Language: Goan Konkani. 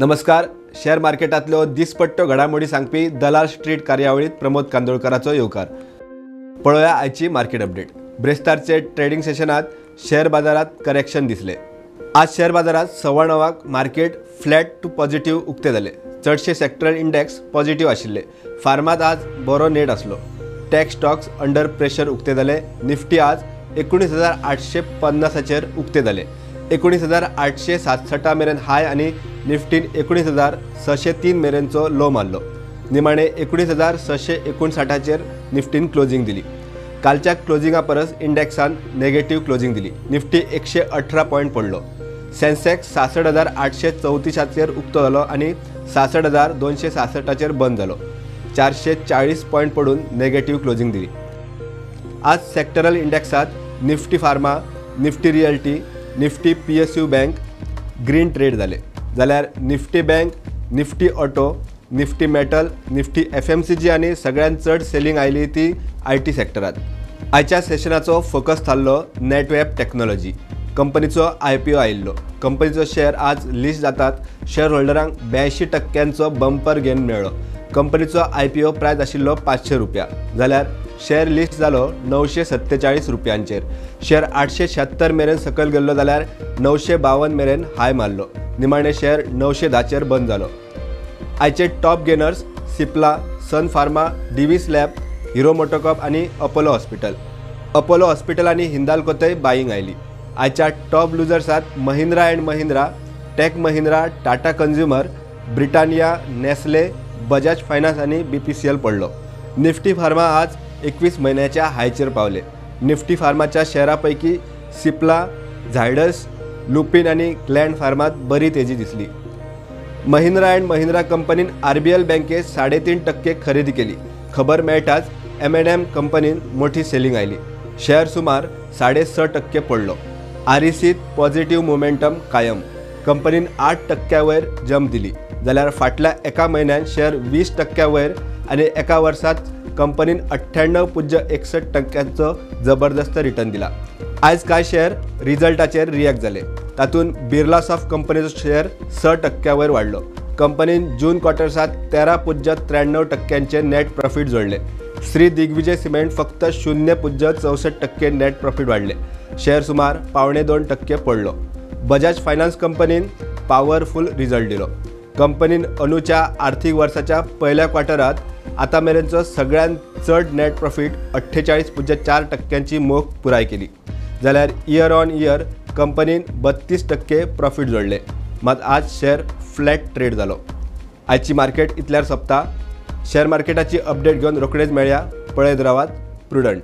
नमस्कार. शेअर मार्केटांतल्यो दिसपट्ट्यो घडामोडी सांगपी दलाल स्ट्रीट कार्यावळीत प्रमोद कांदोळकराचो येवकार. पळोवया आयची मार्केट अपडेट. ब्रेस्तारचे ट्रेडिंग सेशनात शेअर बाजारात करेक्शन दिसले. आज शेअर बाजारात 9:15 मार्केट फ्लॅट टू पॉझिटिव्ह उक्ते जाले. चडशे सेक्टरल इंडेक्स पॉझिटिव्ह आशिल्ले. फार्मात आज बरो नेट आसलो. टॅक स्टॉक्स अंडर प्रेशर उक्ते जाले. निफ्टी आज 19,850 उक्ते जाले. 19,867 मेरेन हाय आनी निफ्टीन 19,603 मेरेनचो लो मारलो. निमाणे 19,659 निफ्टीन क्लोजिंग दिली. कालच्या क्लोजिंगा परस इंडेक्सान नेगेटिव्ह क्लोजिंग दिली. निफ्टी 118 पॉयंट पडलो. सेन्सेक्स 66,834 उक्तो जालो आनी 66,266 बंद जालो. 440 पॉयंट पडून नेगेटिव्ह क्लोजिंग दिली. आज sectoral इंडेक्सात Nifty pharma, Nifty realty, Nifty PSU bank green trade जाले. जाल्यार Nifty bank, Nifty auto, Nifty metal, Nifty FMCG आनी सगळ्यांत चड सेलिंग आयली ती IT सेक्टरात. आयच्या सेशनाचो फोकस थारलो नेटवेब टेक्नॉलॉजी कंपनीचो IPO आयिल्लो. कंपनीचो शेअर आज लिस्ट जातात. शेअर होल्डरांक 82% बंपर गेन मेळ्ळो. कंपनीचो IPO प्रायस आशिल्लो 500 रुपया, जाल्यार शेअर लिस्ट जालो 947 रुपयांचेर. शेअर 876 मेरेन सकयल गेल्लो, जाल्यार 952 मेरेन हाय मारलो. निमाणे शेअर 910 बंद जालो. आयचे top gainers Cipla, Sun Pharma, Divi's lab, Hero MotoCorp आनी अपोलो हॉस्पिटल. अपोलो हॉस्पिटल आनी हिंदाल्कोतय बायिंग आयली. आयच्या top लुजर्सात Mahindra and Mahindra, Tech Mahindra, Tata consumer, Britannia, Nestle, Bajaj finance आनी BPCL पडलो. निफ्टी फार्मा आज 21 म्हयन्याच्या हायचेर पावले. निफ्टी फार्माच्या शेअरा पैकी सिप्ला, झायडस, लुपिन आनी ग्लँड फार्मात बरी तेजी दिसली. महिंद्रा अँड महिंद्रा कंपनीन RBL बँकेत 3.5% खरेदी केली. खबर मेळटाच M&M कंपनीन मोठी सेलिंग आयली. शेअर सुमार 6.5% पडलो. RECत पॉझिटिव्ह मोमेंटम कायम. कंपनीन 8% वयर जंप दिली, जाल्यार फाटल्या एका म्हयन्यान शेअर 20% वयर आनी एका वर्सात कंपनीन 98.61% जबरदस्त रिटर्न दिला. आयज कांय शेअर रिजल्टाचेर रिएक्ट जाले. तातूंत बिर्लासॉफ्ट कंपनीचो शेअर 6% वयर वाडलो. कंपनीन जून क्वॉर्टर्सात 13.93% नेट प्रॉफिट जोडले. श्री दिग्विजय सिमेंट फक्त 0.64% नेट प्रॉफिट वाडले. शेअर सुमार 1.75% पडलो. बजाज फायनान्स कंपनीन पावरफुल रिजल्ट दिलो. कंपनीन अंदूच्या आर्थिक वर्साच्या पयल्या क्वॉर्टरात आतां मेरेनचो सगळ्यांत चड नेट प्रॉफिट 48.4% मोख पुराय केली, जाल्यार इयर ऑन इयर कंपनीन 32% प्रॉफिट जोडले. मात आज शेअर फ्लॅट ट्रेड जालो. आयची मार्केट इतल्यार सोंपता. शेअर मार्केटाची अपडेट घेवन रोखडेच मेळया. पळयत रावात प्रुडंट.